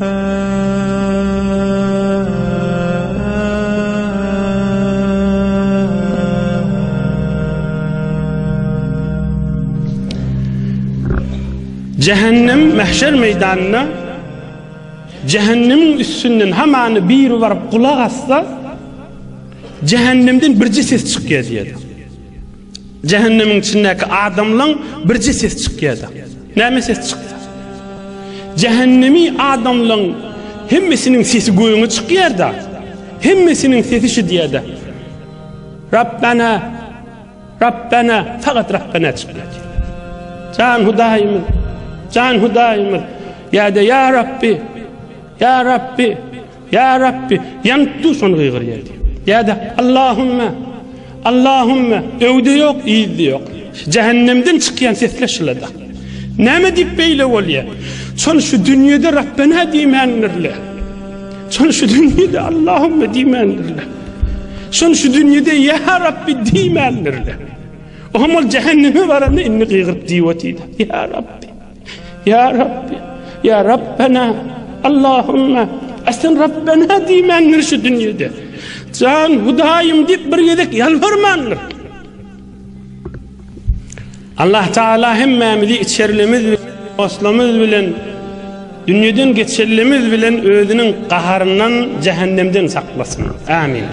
Jähennem mähşer meýdanynda jähennemiň üstünden hamany biri baryp gulak assa, jähennemden birje ses çykýar diýýär. Jähennemiň içindäki adamlaň birje ses çykýar-da. Näme ses çyksa? Jähennemi adamlaň hemmesiniň sesi gögüňe çykýar-da. Hemmesiniň sesi şu diýýär-de. Rabbana Rabbana fakat Rabbana çykýar. Jan Hudaýymyz, jan Hudaýymyz, ýa-da ýa Rabbi, ýa Rabbi, Ýa Rabbi, ýanyp dur şony gygyrýar diýip. Ýa-da Allahümme, Allahümme, öwde ýok, yzda ýok. Jähennemden çykýan sesler şulada. Näme diýip beýle bolýar? Şol şu dünýede Rabbena diýmändirler. Şol şu dünýede Allahümme diýmändirler. Şol şu dünýede Ýa Rabbi diýmändirler. Oňam ol jähenneme baranda indi gygyryp diýip otyrdy. Ýa Rabbi. Ýa Rabbi, ýa Rabbena, Allahümme, a sen Rabbena diýmändir şu dünýede. Jan Hudaýym diýip bir gezek ýalbarmandyr. Allah Teala hemmämizi içerlimiz, dostlarymyz bilen dünýeden geçerlimiz bilen özüniň gaharyndan, jähennemden saklasyn. Amin.